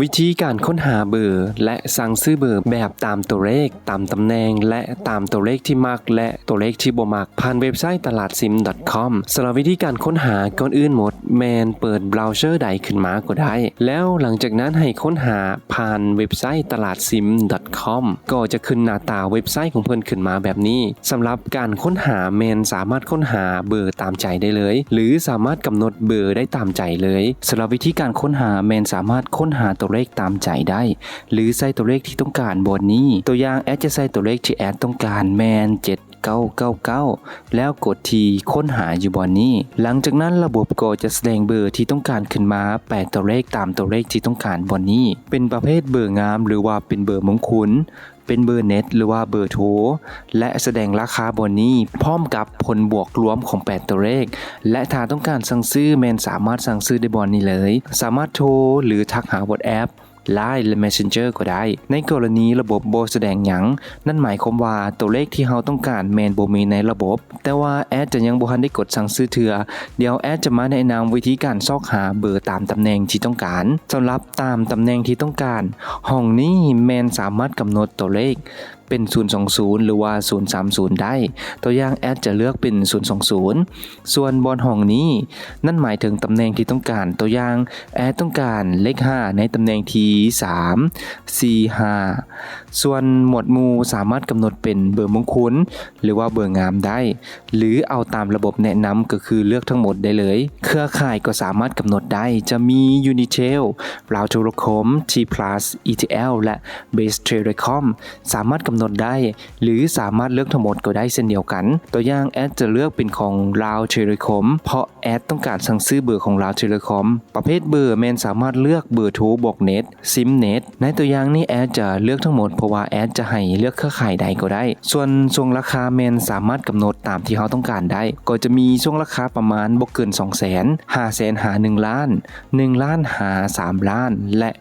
ວິທີການຄົ້ນຫາເບີ ແລະ ສັ່ງຊື້ເບີແບບຕາມຕົວເລກ, ຕາມຕຳແໜ່ງ ແລະ ຕາມຕົວເລກທີ່ມັກ ແລະ ຕົວເລກທີ່ບໍ່ມັກ ຜ່ານເວັບໄຊຕະຫຼາດຊິມດອດຄອມ. ສຳລັບວິທີການຄົ້ນຫາ, ກ່ອນອື່ນໝົດແມ່ນເປີດບຣາວເຊີໃດຂຶ້ນມາກໍໄດ້ ແລ້ວຫຼັງຈາກນັ້ນໃຫ້ຄົ້ນຫາຜ່ານເວັບໄຊຕະຫຼາດຊິມດອດຄອມ ກໍຈະຂຶ້ນໜ້າຕາເວັບໄຊຂອງເພິ່ນຂຶ້ນມາແບບນີ້. ສຳລັບການຄົ້ນຫາແມ່ນສາມາດຄົ້ນຫາເບີຕາມໃຈໄດ້ເລີຍ ຫຼື ສາມາດກຳນົດເບີໄດ້ຕາມໃຈເລີຍ. ສຳລັບວິທີການຄົ້ນຫາແມ່ນສາມາດຄົ້ນຫາຕົວເລກຕາມໃຈໄດ້ ຫຼື ໃສ່ຕົວເລກທີ່ຕ້ອງການບ່ອນນີ້. ຕົວຢ່າງ ແອດຈະໃສ່ຕົວເລກທີ່ແອດຕ້ອງການແມ່ນເຈັດເກົ້າເກົ້າເກົ້າ ແລ້ວກົດທີ່ຄົ້ນຫາຢູ່ບ່ອນນີ້. ຫຼັງຈາກນັ້ນລະບົບກໍຈະສະແດງເບີທີ່ຕ້ອງການຂຶ້ນມາແປດຕົວເລກຕາມຕົວເລກທີ່ຕ້ອງການບ່ອນນີ້ ເປັນປະເພດເບີງາມ ຫຼືວ່າເປັນເບີມົງຄຸນ, ເປັນເບີເນັດ ຫຼືວ່າເບີໂທ ແລະ ສະແດງລາຄາບ່ອນນີ້ ພ້ອມກັບຜົນບວກລວມຂອງແປດຕົວເລກ ແລະ ຖ້າຕ້ອງການສັ່ງຊື້ແມ່ນສາມາດສັ່ງຊື້ໄດ້ບ່ອນນີ້ເລີຍ. ສາມາດໂທ ຫຼື ທັກຫາ WhatsApp, Line ແລະ Messenger ກໍໄດ້. ໃນກໍລະນີລະບົບບໍ່ສະແດງຫຍັງ, ນັ້ນໝາຍຄວາມວ່າຕົວເລກທີ່ເຮົາຕ້ອງການແມ່ນບໍ່ມີໃນລະບົບ, ແຕ່ວ່າແອດຈະຍັງບໍ່ທັນໄດ້ກົດສັ່ງຊື້ເທື່ອ. ດຽວແອດຈະມາແນະນຳວິທີການຊອກຫາເບີຕາມຕຳແໜ່ງທີ່ຕ້ອງການ. ສຳລັບຕາມຕຳແໜ່ງທີ່ຕ້ອງການ, ຫ້ອງນີ້ແມ່ນສາມາດກຳນົດຕົວເລກ ເປັນສູນສອງສູນ ຫຼືວ່າສູນສາມສູນໄດ້. ຕົວຢ່າງ ແອດຈະເລືອກເປັນສູນສອງສູນ. ສ່ວນບ່ອນຫ້ອງນີ້ ນັ້ນໝາຍເຖິງຕຳແໜ່ງທີ່ຕ້ອງການ. ຕົວຢ່າງ ແອດຕ້ອງການເລກຫ້າໃນຕຳແໜ່ງທີສາມ ສີ່ ຫ້າ. ສ່ວນໝວດໝູ່ສາມາດກຳນົດເປັນເບີມົງຄຸນ ຫຼືວ່າເບີງາມໄດ້ ຫຼືເອົາຕາມລະບົບແນະນຳ ກໍຄືເລືອກທັງໝົດໄດ້ເລີຍ. ເຄືອຂ່າຍກໍສາມາດກຳນົດໄດ້ ຈະມີ Unitel, Lao Telecom, T Plus, E T L ແລະ Best Telecom ສາມາດກຳນົດໄດ້ ຫຼືສາມາດເລືອກທັງໝົດກໍໄດ້ເຊັ່ນດຽວກັນ. ຕົວຢ່າງ ແອດຈະເລືອກເປັນຂອງ Lao Telecom ເພາະແອດຕ້ອງການສັ່ງຊື້ເບີຂອງ Lao Telecom. ປະເພດເບີແມ່ນສາມາດເລືອກເບີໂທບວກເນັດ, ຊິມເນັດ. ໃນຕົວຢ່າງນີ້ແອດຈະເລືອກທັງໝົດ ເພາະວ່າແອດຈະໃຫ້ເລືອກເຄືອຂ່າຍໃດກໍໄດ້. ສ່ວນຊ່ວງລາຄາແມ່ນສາມາດກຳນົດຕາມທີ່ເຮົາຕ້ອງການໄດ້ ກໍຈະມີຊ່ວງລາຄາປະມານບໍ່ເກີນສອງແສນ, ຫ້າແສນຫາໜຶ່ງລ້ານ, ໜຶ່ງລ້ານຫາສາມລ້ານ ແລະ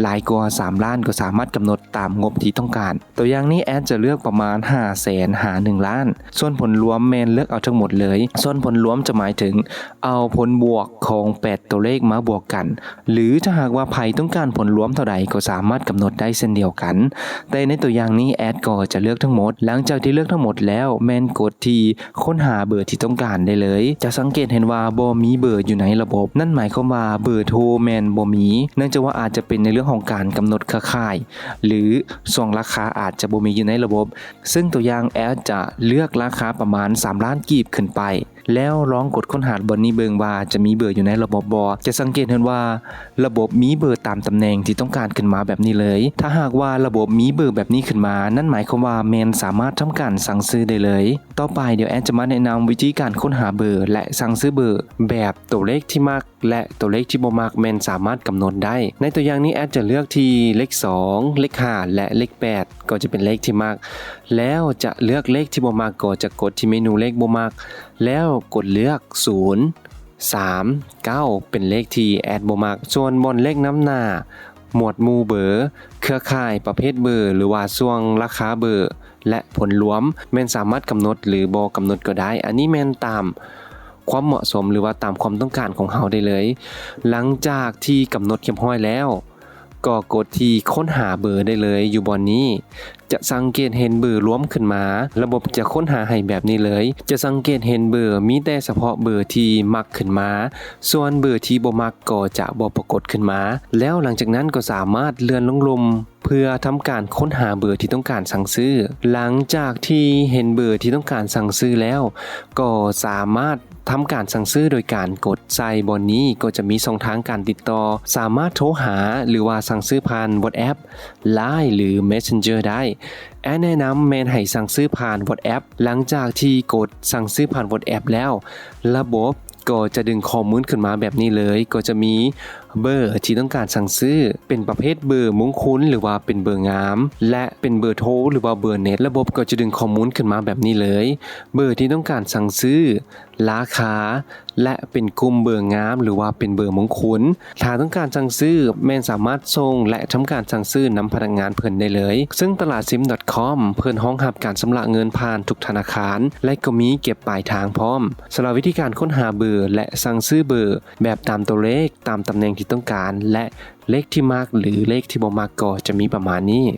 ຫຼາຍກວ່າສາມລ້ານກໍສາມາດກຳນົດຕາມງົບທີ່ຕ້ອງການ. ຕົວຢ່າງນີ້ແອດຈະເລືອກປະມານຫ້າແສນຫາໜຶ່ງລ້ານ. ສ່ວນຜົນລວມແມ່ນເລືອກເອົາທັງໝົດເລີຍ. ສ່ວນຜົນລວມຈະໝາຍເຖິງເອົາຜົນບວກຂອງແປດຕົວເລກມາບວກກັນ ຫຼືຖ້າຫາກວ່າໃຜຕ້ອງການຜົນລວມເທົ່າໃດກໍສາມາດກຳນົດໄດ້ເຊັ່ນດຽວກັນ. ແຕ່ໃນຕົວຢ່າງນີ້ແອດກໍຈະເລືອກທັງໝົດ. ຫຼັງຈາກທີ່ເລືອກທັງໝົດແລ້ວ ແມ່ນກົດທີ່ ຄົ້ນຫາເບີທີ່ຕ້ອງການໄດ້ເລີຍ. ຈະສັງເກດເຫັນວ່າບໍ່ມີເບີຢູ່ໃນລະບົບ. ນັ້ນໝາຍຄວາມວ່າເບີໂທແມ່ນບໍ່ມີ, ເນື່ອງຈາກວ່າອາດຈະເປັນໃນເລື່ອງຂອງການກຳນົດເຄືອຂ່າຍ ຫຼືຊ່ວງລາຄາອາດຈະບໍ່ມີຢູ່ໃນລະບົບ. ເຊິ່ງຕົວຢ່າງແອດຈະເລືອກລາຄາປະມານສາມລ້ານກີບຂຶ້ນໄປ, ແລ້ວລອງກົດຄົ້ນຫາບ່ອນນີ້ເບິ່ງວ່າຈະມີເບີຢູ່ໃນລະບົບບໍ່. ຈະສັງເກດເຫັນວ່າລະບົບມີເບີຕາມຕຳແໜ່ງທີ່ຕ້ອງການຂຶ້ນມາແບບນີ້ເລີຍ. ຖ້າຫາກວ່າລະບົບມີເບີແບບນີ້ຂຶ້ນມາ, ນັ້ນໝາຍຄວາມວ່າແມ່ນສາມາດທຳການສັ່ງຊື້ໄດ້ເລີຍ. ຕໍ່ໄປ, ດຽວແອດຈະມາແນະນຳວິທີການຄົ້ນຫາເບີ ແລະ ສັ່ງຊື້ເບີແບບຕົວເລກທີ່ມັກ ແລະ ຕົວເລກທີ່ບໍ່ມັກແມ່ນສາມາດກຳນົດໄດ້. ໃນຕົວຢ່າງນີ້, ແອດຈະເລືອກທີ່ເລກສອງ, ເລກຫ້າ ແລະ ເລກແປດ ກໍຈະເປັນເລກທີ່ມັກ. ແລ້ວຈະເລືອກເລກທີ່ບໍ່ມັກ, ກໍຈະກົດທີ່ເມນູເລກບໍ່ມັກ ແລ້ວກົດເລືອກສູນ ສາມ ເກົ້າ ເປັນເລກທີ່ແອດບໍ່ມັກ. ສ່ວນບ່ອນເລກນຳໜ້າ, ໝວດໝູ່ເບີ, ເຄືອຂ່າຍ, ປະເພດເບີ ຫຼືວ່າຊ່ວງລາຄາເບີ ແລະ ຜົນລວມ ແມ່ນສາມາດກຳນົດ ຫຼື ບໍ່ກຳນົດກໍໄດ້. ອັນນີ້ແມ່ນຕາມຄວາມເໝາະສົມ ຫຼືວ່າຕາມຄວາມຕ້ອງການຂອງເຮົາໄດ້ເລີຍ. ຫຼັງຈາກທີ່ກຳນົດຮຽບຮ້ອຍແລ້ວ, ກໍກົດທີ່ຄົ້ນຫາເບີໄດ້ເລີຍຢູ່ບ່ອນນີ້. ຈະສັງເກດເຫັນເບີລວມຂຶ້ນມາ, ລະບົບຈະຄົ້ນຫາໃຫ້ແບບນີ້ເລີຍ. ຈະສັງເກດເຫັນເບີມີແຕ່ສະເພາະເບີທີ່ມັກຂຶ້ນມາ, ສ່ວນເບີທີ່ບໍ່ມັກກໍຈະບໍ່ປາກົດຂຶ້ນມາ. ແລ້ວຫຼັງຈາກນັ້ນກໍສາມາດເລື່ອນລົງລຸ່ມ ເພື່ອທຳການຄົ້ນຫາເບີທີ່ຕ້ອງການສັ່ງຊື້. ຫຼັງຈາກທີ່ເຫັນເບີທີ່ຕ້ອງການສັ່ງຊື້ແລ້ວ, ກໍສາມາດ ທຳການສັ່ງຊື້ໂດຍການກົດໃສ່ບ່ອນນີ້ ກໍຈະມີຊ່ອງທາງການຕິດຕໍ່, ສາມາດໂທຫາ ຫຼືວ່າສັ່ງຊື້ຜ່ານ WhatsApp, Line ຫຼື Messenger ໄດ້. ແອດແນະນຳແມ່ນໃຫ້ສັ່ງຊື້ຜ່ານ WhatsApp. ຫຼັງຈາກທີ່ກົດສັ່ງຊື້ຜ່ານ WhatsApp ແລ້ວ, ລະບົບກໍຈະດຶງຂໍ້ມູນຂຶ້ນມາແບບນີ້ເລີຍ, ກໍຈະມີເບີທີ່ຕ້ອງການສັ່ງຊື້, ເປັນປະເພດເບີມົງຄຸນ ຫຼືວ່າເປັນເບີງາມ ແລະ ເປັນເບີໂທ ຫຼືວ່າເບີເນັດ. ລະບົບກໍຈະດຶງຂໍ້ມູນຂຶ້ນມາແບບນີ້ເລີຍ, ເບີທີ່ຕ້ອງການສັ່ງຊື້, ລາຄາ ແລະ ເປັນກຸ່ມເບີງາມ ຫຼືວ່າເປັນເບີມົງຄຸນ. ຖ້າຕ້ອງການສັ່ງຊື້, ແມ່ນສາມາດສົ່ງ ແລະ ທຳການສັ່ງຊື້ນຳພະນັກງານເພິ່ນໄດ້ເລີຍ. ເຊິ່ງຕະຫຼາດ Sim dot com ເພິ່ນຮອງຮັບການຊຳລະເງິນຜ່ານທຸກທະນາຄານ ແລະ ກໍມີເກັບປາຍທາງພ້ອມ. ສຳລັບວິທີການຄົ້ນຫາເບີ ແລະ ສັ່ງຊື້ເບີແບບຕາມຕົວເລກ, ຕາມຕຳແໜ່ງ ທີ່ຕ້ອງການ ແລະ ເລກທີ່ມັກ ຫຼື ເລກທີ່ບໍ່ມັກກໍຈະມີປະມານນີ້.